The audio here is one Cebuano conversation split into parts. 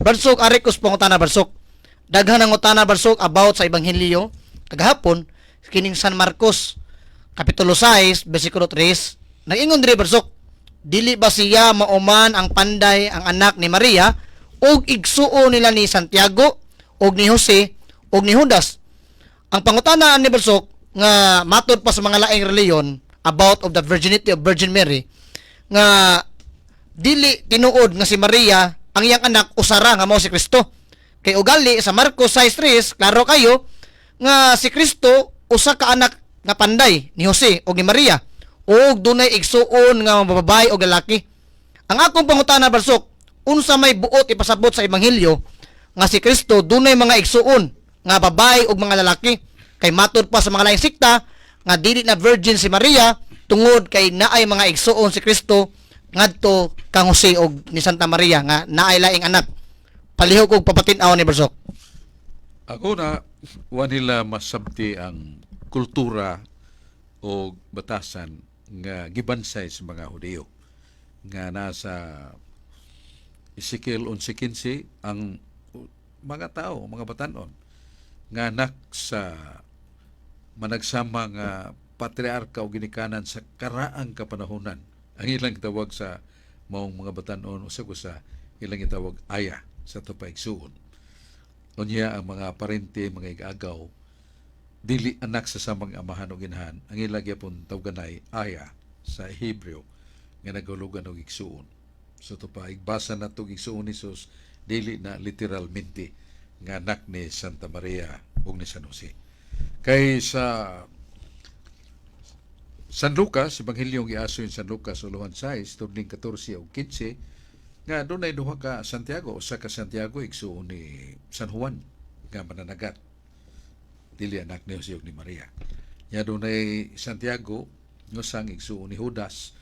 Brad Sok, ari ko's pangutana, Brad Sok. Daghan ang utana, Brad Sok, about sa Ebanghelyo kagahapon, kining San Marcos kapitulo 6 bersikulo 3. Nag-ingon diri, Brad Sok, dili ba siya mauman ang panday, ang anak ni Maria, ug igsuon nila ni Santiago ug ni Jose ug ni Judas? Ang pangutana ni Brad Sok, nga matod pa sa mga laing reliyon about of the virginity of Virgin Mary, nga dili tinuod nga si Maria ang iyang anak usara nga mao si Kristo, kay ugali sa Marcos 6:3 klaro kayo nga si Kristo usa ka anak nga panday ni Jose o ni Maria ug dunay igsuon nga babae o lalaki. Ang akong pangutana, Brad Sok, unsa may buot ipasabot sa ebanghelyo nga si Kristo dunay mga igsuon nga babae ug mga lalaki, kay matod pa sa mga laing sekta nga dili na virgin si Maria tungod kay naay mga igsuon si Kristo ngadto kang Jose og ni Santa Maria nga naay laing anak? Palihog og papatin-aw ni, Brad Sok. Ako na, wa nila masabti ang kultura o batasan nga gibansay sa mga Hudiyo nga nasa Ezekiel 11:15, ang mga tao, mga batanon nga anak sa managsama nga patriarka o ginikanan sa karaang kapanahonan. Ang ilang tawag sa maong mga batanon, usag usa ilang itawag aya sa tupa igsuon. Unya ang mga parente, mga igagaw, dili anak sa samang amahan o ginahan, ang ilang gyapon tawganay aya sa Hebreo nga nagahulugan og igsuon. So to pa igbasa nato igsuon ni Jesus, dili na literalmente nga anak ni Santa Maria ug ni San Jose. Kay sa San Lucas, Ebanghelyo giaso in San Lucas uluhan 6, turning 14 ug 15, nga dunay duha ka Santiago, usa ka Santiago igsuon ni San Juan nga mananagat. Dili anak ni Jose ug ni Maria. Nya dunay Santiago nga usang igsuon ni Judas,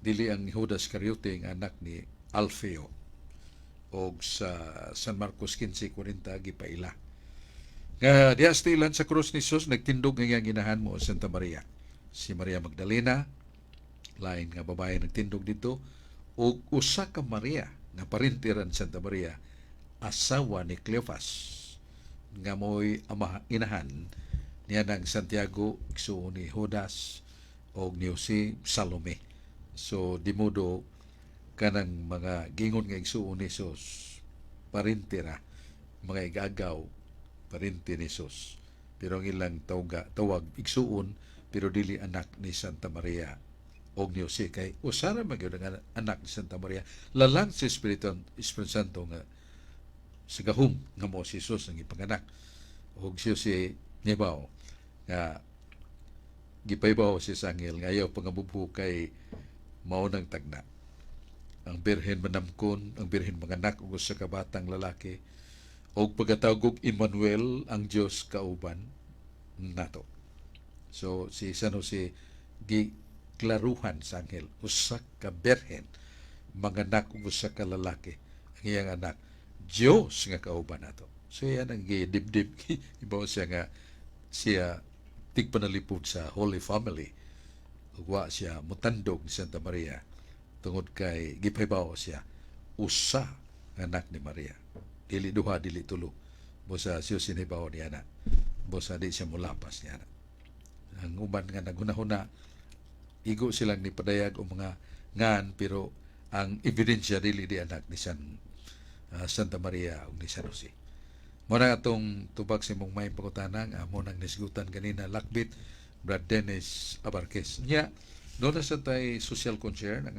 dili ang Judas Iscariote nga anak ni Alfeo. Og sa San Marcos 15:40 gipaila nga diha sa tilan sa krus ni Jesus nagtindog nga iyang ginahan mo Santa Maria. Si Maria Magdalena, lain nga babae nagtindog dito, ug usa ka Maria nga parintiran Santa Maria, asawa ni Cleophas, nga mo'y ama inahan niya ng Santiago, igsuon ni Judas, og ni Jose, Salome. So di modo kanang mga gingon nga igsuon ni Jesus parente ra, mga igagaw parente ni Jesus, pero ang ilang tawga, tawag igsuon, pero dili anak ni Santa Maria og ni Jose, kay usa ra man gyud ang anak ni Santa Maria, lalang si Espiritu Santo nga sa gahom nga mo si Jesus ang ipanganak. Og si Jose nibaw nga gipaybaw si sa anghel nga ayaw pangabubo kay mao nang tagna. Ang birhen manamkon, ang birhen manganak og usa ka batang lalaki og pagkatawag og Emmanuel, ang Dios kauban nato. So si San Jose giklaruhan sa anghel, usa ka birhen manganak og usa ka lalaki, ang iyang anak Dios nga kauban nato. So yan ang gidibdib, ibaw siya nga siya tigpanalipod sa Holy Family ug wa siya mutandog ni Santa Maria tungod kay gipaybaw siya usa nga anak ni Maria, dili duha, dili tulo. Busa siya sinibaw niya na busa di siya mulapas niya na. Ang uban nga naghunahuna, igo silang ni padayag og mga ngan, pero ang ebidensya dili di anak ni Santa Maria ug ni San Jose. Mo na atong tubag sa imong may pangutana nga amo nang nisgutan ganina, lakbit Brad Dennis Abarquez. Nya, doon na sa tay social concern ang